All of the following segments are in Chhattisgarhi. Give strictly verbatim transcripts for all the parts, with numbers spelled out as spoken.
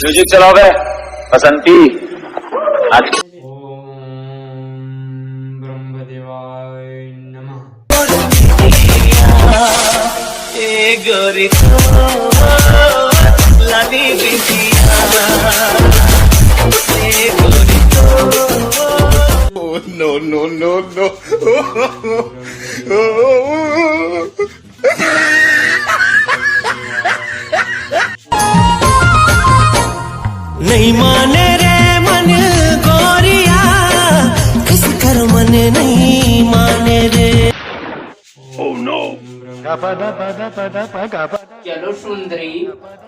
म्यूजिक चलाओ बे, बसंती। आज ओम ब्रह्मदेवाय नमः। ए गोरी तो लाली बिटिया, ए गोरी तो Oh, no, no, no, no. नहीं माने रे मन गोरिया, किस कर मन नहीं माने रे। Oh no! चलो सुंदरी,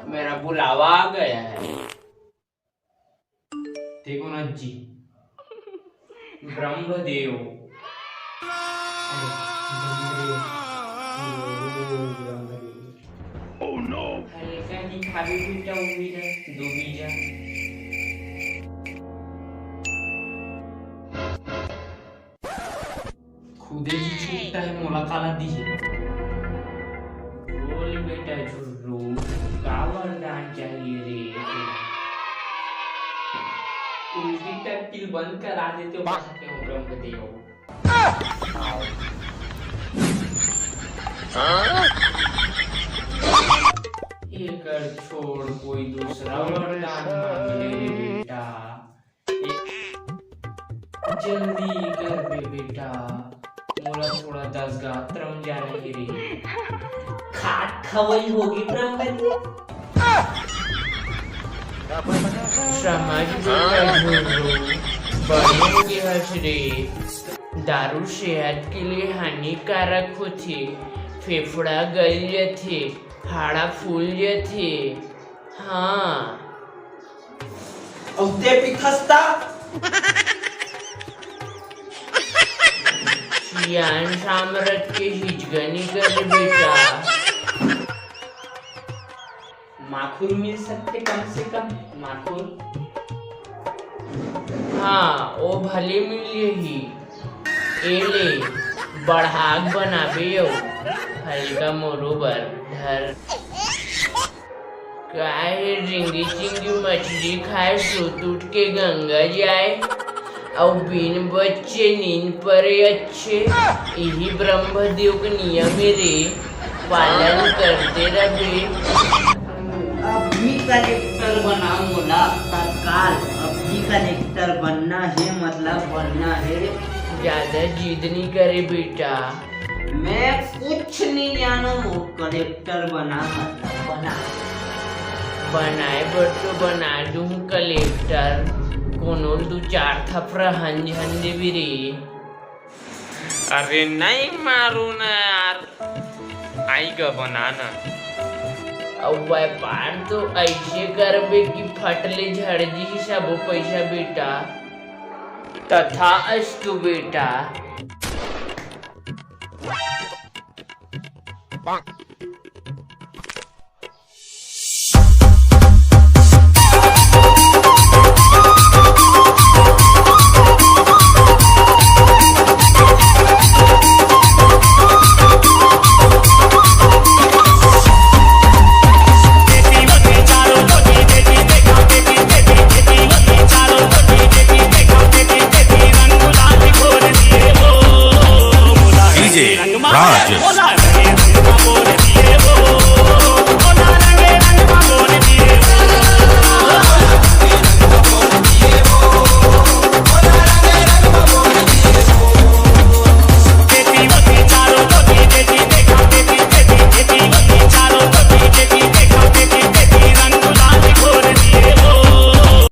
मेरा बुलावा आ गया है। देखो ना जी, ब्रह्मदेव। अरे, ब्रह्मदेव। ब्रह्मदेव। Oh no! हल्का दिखावे बेटा, वो भी ना, दो बीजा। खुदे जी छूटता है, मोला काला दिही। बोल बेटा झुर्रू, का वरदान चाहिए रे? उल्टी टट्टी ल बंद करा देते हो, बात हो ब्रह्मदेव। एकर छोड़ कोई दूसरा वरदान मांग ले रे बेटा। जल्दी कर बे बेटा, मोला थोड़ा दस गात्र में जाना ही रही। खात खवई होगी ब्रह्मदेव। समझ बेटा झुर्रू, बड़े हो गे हस रे। दारू सेहत के लिए हानिकारक होथे, फेफड़ा गल जथे, हाड़ा फूल जथे। हाँ। अउ ते पीथस ता? सियान सामरथ के हिचगनी कर बेटा। माखुर मिल सकथे कम से कम, माखुर। हाँ, ओ भले मिल जही। ए ले, बढ़ाक बनाबे अउ हल्का मोरो बर धर। काहे रिंगी चिंगी मछली खाए, सुत उठ के गंगा जाए, अउ बिन बच्चे नींद परे अच्छे। इही ब्रह्मदेव के नियम हे रे, पालन करते रहे। अभी कलेक्टर बना मोला तत्काल, अभी कलेक्टर बनना हे, मतलब बनना हे। ज्यादा जिद नहीं करे बेटा। मैं कुछ नहीं जानूं, कलेक्टर बना मतलब बना। बनाए बर तो बना दूं कलेक्टर, कोनो दू चार थपरा हन झन देबे रे। अरे नहीं मारू ना यार, आई गा बना ना। अब व्यापार तो ऐसे करबे कि फट ले झड़ जी सबो पैसा बेटा। तथास्तु बेटा।